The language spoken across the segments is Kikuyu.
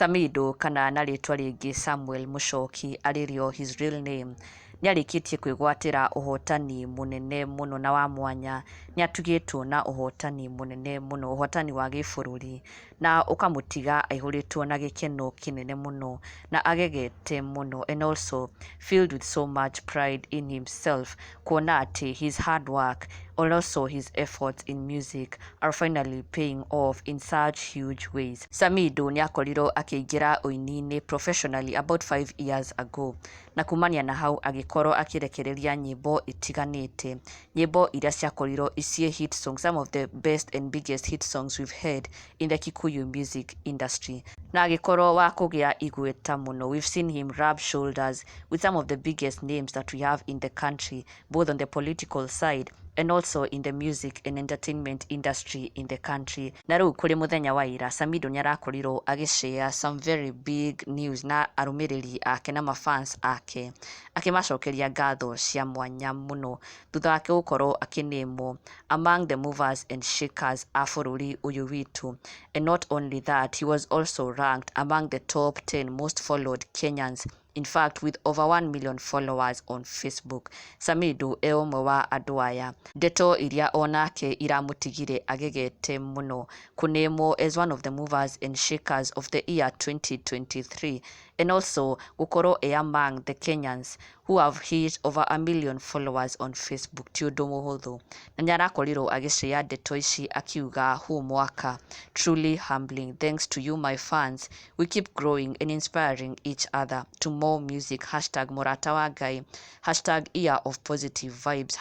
Samidoh kana na rĩtwa rĩngĩ Samuel Muchoki arĩ rĩo his real name, nĩarĩkĩtie kwĩgwatĩra ũhotani mũnene mũno na wa mwanya. Nĩatugĩtwo na ũhotani mũnene mũno, ũhotani wa gĩbũrũri, na ũkamũtiga aihũrĩtwo na gĩkeno kĩnene mũno na agegete mũno, and also filled with so much pride in himself, kuona atĩ his hard work and also his efforts in music are finally paying off in such huge ways. Samidoh nĩakorirwo akĩingĩra ũini-inĩ professionally about 5 years ago, na kumania na hau agĩkorwo akĩrekereria nyĩmbo itiganĩte, nyĩmbo iria ciakorirwo ciĩ hit songs, some of the best and biggest hit songs we've had in the Kikuyu music industry, na agĩkorwo wa kũgĩa igweta mũno. We've seen him rub shoulders with some of the biggest names that we have in the country, both on the political side and also in the music and entertainment industry in the country. Na rĩu kũrĩ mũthenya wa ira, Samidoh nĩarakorirwo agĩshare some very big news na arũmĩrĩri ake na mafans ake, akĩmacokeria ngatho cia mwanya mũno thutha wake gũkorwo akĩnĩmwo among the movers and shakers a bũrũri ũyũ witũ. And not only that, he was also ranked among the top 10 most followed Kenyans, in fact with over 1 million followers on Facebook. Samidoh e ũmwe wa andũ aya, ndeto iria onake iramũtigire agegete mũno, kũnĩmwo as one of the movers and shakers of the year 2023, and also gũkorwo e among the Kenyans who have hit over a million followers on Facebook ti ũndũ mũhũthũ. Na nĩarakorirwo agĩshare ndeto ici akiuga, "Huu mwaka truly humbling. Thanks to you, my fans. We keep growing and inspiring each other to more music. #MũrataWaNgai, #YearOfPositiveVibes,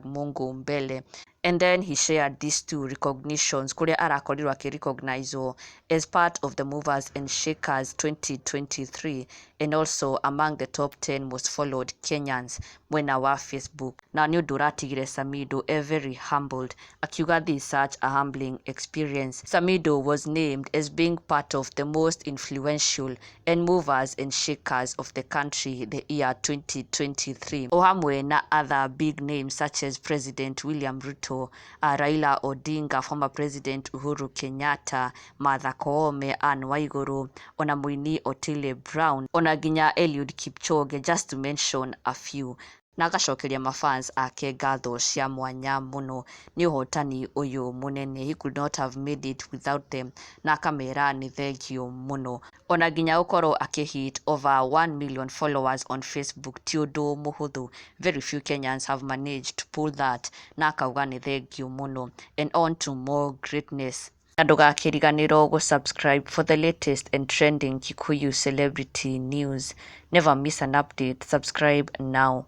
#MunguMbele." And then he shared these two recognitions, kũrĩa arakorirwo akĩrecognizwo as part of the movers and shakers 2023 and also among the top 10 most followed Kenyans mwena wa Facebook. Na nĩ ũndũ ũratigire Samidoh e very humbled, akiuga, "This is such a humbling experience." Samidoh was named as being part of the most influential and movers and shakers of the country the year 2023, o hamwe na other big names such as President William Ruto, Raila Odinga, former President Uhuru Kenyatta, Martha Koome, Anne Waiguru, ona mũini Otile Brown, ona nginya Eliud Kipchoge, just to mention a few. Na agacokeria mafans ake ngatho cia mwanya mũno nĩ ũhotani ũyũ mũnene. He could not have made it without them, na akamera nĩ thengio mũno. Ona nginya gũkorwo akĩhit over 1 million followers on Facebook ti ũndũ mũhũthũ. Very few Kenyans have managed to pull that, na akauga nĩ thengio mũno and on to more greatness. Na ndũgakĩriganĩrwo gũ-subscribe for the latest and trending Kikuyu celebrity news. Never miss an update. Subscribe now.